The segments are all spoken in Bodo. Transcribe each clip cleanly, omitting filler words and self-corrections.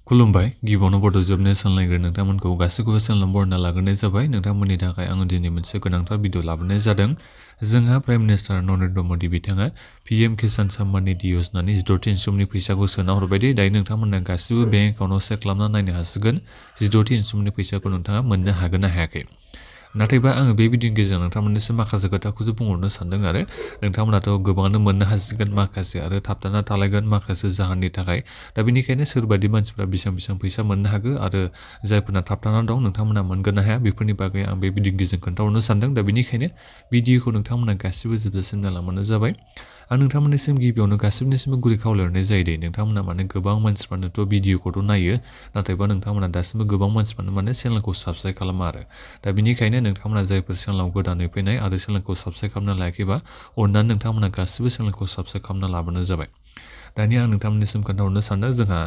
खुलुमबाय गिबियावनो बड' जब नेसन लायग्रा नोंथांमोनखौ गासैखौबो चेनेलाव बरायना लाग्रोनाय जाबाय। नोंथांमोननि थाखाय आं दिनै मोनसे गोनांथार भिडिअ लाबोनाय जादों। जोंहा प्राइम मिनिस्टार नरेन्द्र मदि बिथाङा पीएम किसान सम्मान निधि योजनानि 16 इनसुमनि फैसाखौ सोना हरबाय दे। दायो नोंथांमोना गासिबो बेंक एकाउन्टाव चेक खालामना नायनो हासिगोन 16 इनसुमनि फैसाखौ नोंथाङा मोननो हागोन ना हायाखै। नाथायबा आङो बे भिडिअनि गेजेरजों नोंथांमोननिसिम माखासे खोथाखौसो बुंहरनो सानदों आरो नोंथांमोनाथ' गोबाङानो मोननो हासिगोन माखासे आरो थाबथाना थालायगोन माखासे जाहोननि थाखाय। दा बेनिखायनो सोरबादि मानसिफ्रा बेसेबां फैसा मोननो हागौ आरो जायफोरना थाबथाना दं नोंथांमोना मोनगोन ना हाया बेफोरनि बागै आं बे भिडिअनि गेजेरजों खोन्थाहरनो सानदों। दा बेनिखायनो भिडिअखौ नोंथांमोना गासिबो जोबजासिम नायलांबानो जाबाय। आं नोंथांमोननिसिम गिबियावनो गासिबनिसिमबो गुरै खावलायहरनाय जायो दे नोंथांमोना माने गोबां मानसिफ्रानोथ' भिडिअखौथ' नायो नाथायबा नोंथांमोना दासिमबो गोबां मानसिफ्रानो माने चेनेलखौ साबस्क्राइब खालामा आरो दा बेनिखायनो नोंथांमोना जायफोर चेनेलाव गोदानै फैनाय आरो चेनेलखौ साबस्क्राइब खालामना लायाखैबा अननानै नोंथांमोना गासिबो चेनेलखौ साबस्क्राइब खालामना लाबानो जाबाय। दानिया आं नोंथांमोननिसिम खोन्थाहरनो सानदों जोंहा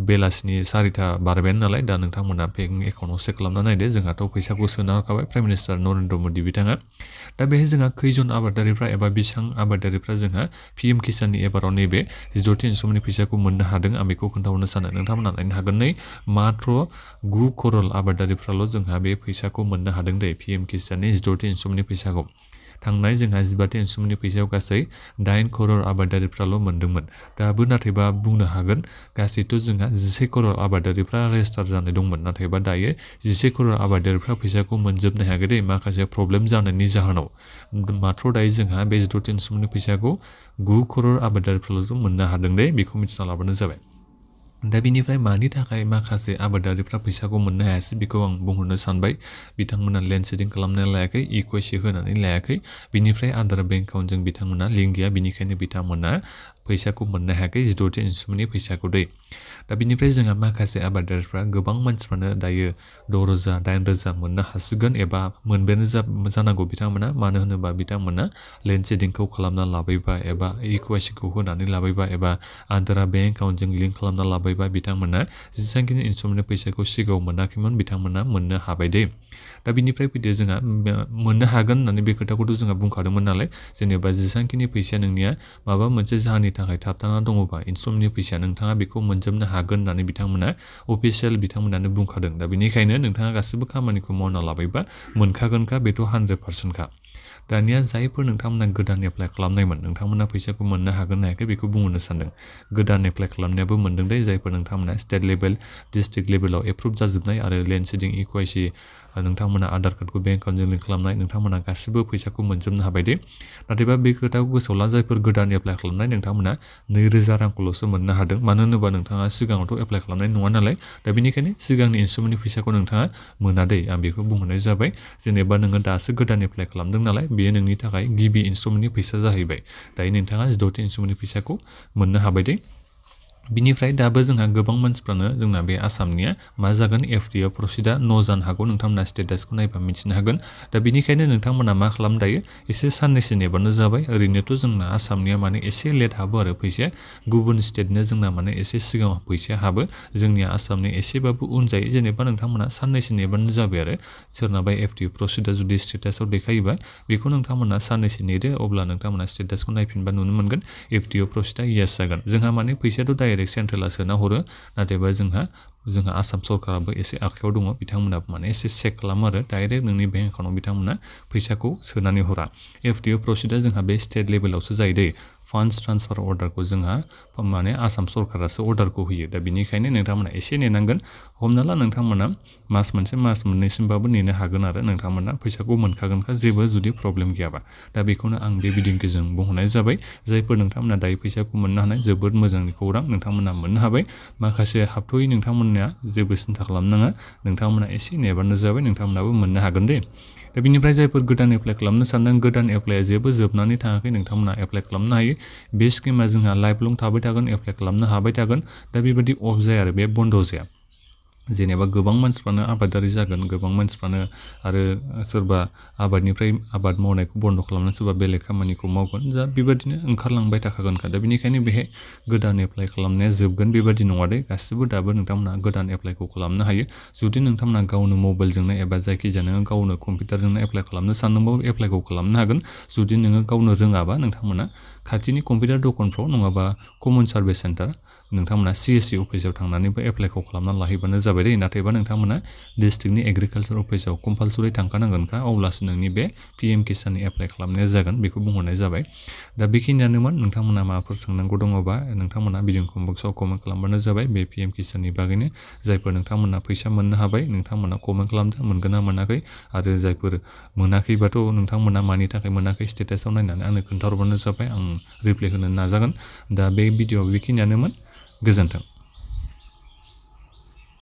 बेलासिनि 4टा बारबायानो नालाय दा नोंथांमोना बेंक एकाउन्टाव चेक खालामना नायदो जोंहाथ' फैसाखौ सोना हरखाबाय प्राइम मिनिस्टार नरेन्द्र मदि बिथाङा। दा बेहाय जोंहा खैजन आबादारिफ्रा एबा बेसेबां आबादारिफ्रा जोंहा पीएम किसाननि एबाराव नैबे 16 इनसुमनि फैसाखौ मोननो हादों आं बेखौ खोन्थाहरनो सानो। नोंथांमोना नायनो हागोन नै मात्र 9 करोड़ आबादारिफ्राल' जोंहा बे फैसाखौ मोननो हादों दे पीएम किसाननि 16 इनसुमनि फैसाखौ। थांनाय जोंहा 15 इनसुमनि फैसायाव गासै 8 करोड़ आबादारिफ्राल' मोनदोंमोन। दाबो नाथायबा बुंनो हागोन गासैथ' जोंहा 11 करोड़ आबादारिफ्रा रेजिस्टार जानाय दंमोन नाथायबा दायो 11 करोड़ आबादारिफ्रा फैसाखौ मोनजोबनो हायाखै दे माखासे प्रब्लेम जानायनि जाहोनाव। मात्र दायो जोंहा बे 16 इनसुमनि फैसाखौ 9 करोड़ आबादारिफ्राल' मोननो हादों दे बेखौ मिथिना लाबानो जाबाय। दा बेनिफ्राय मानि थाखाय माखासे आबादारिफ्रा फैसाखौ मोननो हायासै बेखौ आं बुंहरनो सानबाय। बिथांमोना लेन्ड सेडिं खालामनानै लायाखै इक्वेसि होनानै लायाखै बिनिफ्राय आदार बेंक एकाउन्टजों बिथांमोना लिंक गैया बिनिखायनो बिथांमोना फैसाखौ मोननो हायाखै 16 इनसुमनि फैसाखौ दै। दा बिनिफ्राय जोंहा माखासे आबादारिफ्रा गोबां मानसिफ्रानो दायो 6,000 8,000 मोननो हासिगोन एबा मोनबायानो जानांगौ बिथांमोना मानो होनोबा बिथांमोना लेन्ड सेडिंखौ खालामना लाबायबा एबा इक्वेसिखौ होनानै लाबायबा एबा आदारा बेंक एकाउन्टजों लिंक खालामना लाबायबा बिथांमोना जेसेबांखिनि इनसुमनि फैसाखौ सिगाङाव मोनाखैमोन बिथांमोना मोननो हाबाय दे। दा बिनिफ्राय फैदो जोंहा मोननो हागोन होननानै बे खोथाखौथ' जोंहा बुंखादोंमोन नालाय जेनेबा जेसेबांखिनि फैसाया नोंनिया माबा मोनसे जाहोननि थाखाय थाबथाना दङबा इनसुमनि फैसाया नोंथाङा बेखौ मोनजोबनो हागोन होननानै बिथांमोना अफिसियेल बिथांमोनानो बुंखादों। दा बेनिखायनो नोंथाङा गासिबो खामानिखौ मावना लाबायबा मोनखागोनखा बेथ' 100%खा। दानिया जायफोर नोंथांमोना गोदान एप्लाइ खालामनायमोन नोंथांमोना फैसाखौ मोननो हागोन ना हायाखै बेखौ बुंहरनो सानदों। गोदान एप्लाइ खालामनायाबो मोनदों दे जायफोर नोंथांमोना स्टेट लेभेल डिस्ट्रिक्ट लेभेलाव एप्रुभ जाजोबनाय आरो लेन्ड सेडिं इक्वेसि नोंथांमोना आधार कार्डखौ बेंक एकाउन्टजों लिंक खालामनाय नोंथांमोना गासिबो फैसाखौ मोनजोबनो हाबाय दे। नाथायबा बे खोथाखौ गोसोआव ला जायफोर गोदान एप्लाइ खालामनाय नोंथांमोना 2,000 रांखौल'सो मोननो हादों मानो होनोबा नोंथाङा सिगाङावथ' एप्लाइ खालामनाय नङा नालाय दा बेनिखायनो सिगांनि इनसुमनि फैसाखौ नोंथाङा मोना दे आं बेखौ बुंहरनाय जाबाय। जेनेबा नोङो दासो गोदान एप्लाइ खालामदों नालाय बेयो नोंनि थाखाय गिबि इनसुमनि फैसा जाहैबाय। दायो नोंथाङा 16 इनसुमनि फैसाखौ मोननो हाबाय दे। बिनिफ्राय दाबो जोंहा गोबां मानसिफ्रानो जोंना बे आसामनिया मा जागोन एफडिअ प्रसिडा न' जानो हागौ नोंथांमोना स्टेटासखौ नायबा मिथिनो हागोन। दा बेनिखायनो नोंथांमोना मा खालाम दायो एसे साननैसो नेबानो जाबाय। ओरैनोथ' जोंना आसामनिया माने एसे लेट हाबो आरो फैसाया गुबुन स्टेटनिया जोंना माने एसे सिगाङाव फैसाया हाबो जोंनिया आसामनि एसेबाबो उन जायो। जेनेबा नोंथांमोना साननैसो नेबानो जाबाय आरो सोरनाबा एफडिअ प्रसिडा जुदि स्टेटासाव देखायोबा बेखौ नोंथांमोना साननैसो नेदो अब्ला नोंथांमोना स्टेटासखौ नायफिनबा नुनो मोनगोन एफडिअ प्रसिडा येस जागोन। जोंहा माने फैसायाथ' डाइरेक्ट सेन्ट्रेला सोना हरो नाथायबा जोंहा आसाम सरकाराबो एसे आखायाव दङ बिथांमोनाबो माने एसे चेक खालामो आरो डाइरेक्ट नोंनि बेंक एकाउन्टाव बिथांमोना फैसाखौ सोनानै हरा। एफडिअ प्रसिडा जोंहा बे स्टेट लेभेलावसो जायो दै फान्ड्स ट्रान्सफार अर्डारखौ जोंहा माने आसाम सरकारासो अर्डारखौ होयो। दा बेनिखायनो नोंथांमोना एसे नेनांगोन। हमना ला नोंथांमोना मास मोनसे मास मोननैसिमबाबो नेनो हागोन आरो नोंथांमोना फैसाखौ मोनखागोनखा जेबो जुदि प्रब्लेम गैयाबा। दा बेखौनो आं बे भिडिअनि गेजेरजों बुंहरनाय जाबाय। जायफोर नोंथांमोना दायो फैसाखौ मोननो हानाय जोबोद मोजांनि खौरां नोंथांमोना मोननो हाबाय। माखासे हाबथ'यै नोंथांमोना जेबो सिन्था खालामनाङा नोंथांमोना एसे नेबानो जाबाय नोंथांमोनाबो मोननो हागोन दे। दा बेनिफ्राय जायफोर गोदान एप्लाइ खालामनो सानदों गोदान एप्लाइआ जेबो जोबनानै थाङाखै नोंथांमोना एप्लाइ खालामनो हायो। बे स्किमा जोंहा लाइफ लं थाबाय थागोन एप्लाइ खालामनो हाबाय थागोन। दा बेबायदि अफ जाया आरो बे बन्द' जाया। जेनेबा गोबां मानसिफ्रानो आबादारि जागोन गोबां मानसिफ्रानो आरो सोरबा आबादनिफ्राय आबाद मावनायखौ बन्द' खालामनानै सोरबा बेलेग खामानिखौ मावगोन जा बेबायदिनो ओंखारलांबाय थाखागोनखा। दा बेनिखायनो बेहाय गोदान एप्लाइ खालामनाया जोबगोन बेबायदि नङा दे गासिबो दाबो नोंथांमोना गोदान एप्लाइखौ खालामनो हायो। जुदि नोंथांमोना गावनो मबाइलजोंनो एबा जायखिजाया नोङो गावनो कम्पिउटारजोंनो एप्लाइ खालामनो सानदोंबाबो एप्लाइखौ खालामनो हागोन। जुदि नोङो गावनो रोङाबा नोंथांमोना खाथिनि कम्पिउटार दखानफ्राव नङाबा कमन सार्भिस सेन्टार नोंथांमोना CSC अफिसाव थांनानैबो एप्लाइखौ खालामनानै लाहैबानो जाबाय दे नाथायबा नोंथांमोना डिस्ट्रिक्टनि एग्रिकालचार अफिसाव कम्पालसरि थांखानांगोनखा अब्लासो नोंनि बे PM किसाननि एप्लाइ खालामनाया जागोन बेखौ बुंहरनाय जाबाय दा बेखिनियानोमोन नोंथांमोना माबाफोर सोंनांगौ दङबा नोंथांमोना भिडिअ कमेन्ट बक्सआव कमेन्ट खालामबानो जाबाय बे PM किसाननि बागैनो जायफोर नोंथांमोना फैसा मोननो हाबाय नोंथांमोना कमेन्ट खालामदो मोनगोन ना मोनाखै आरो जायफोर मोनाखैबाथ' नोंथांमोना मानि थाखाय मोनाखै स्टेटासाव नायनानै आंनो खोन्थाहरबानो जाबाय आं रिप्लाइ होनो नाजागोन दा बे भिडिअ बेखिनियानोमोन गोजोन्थों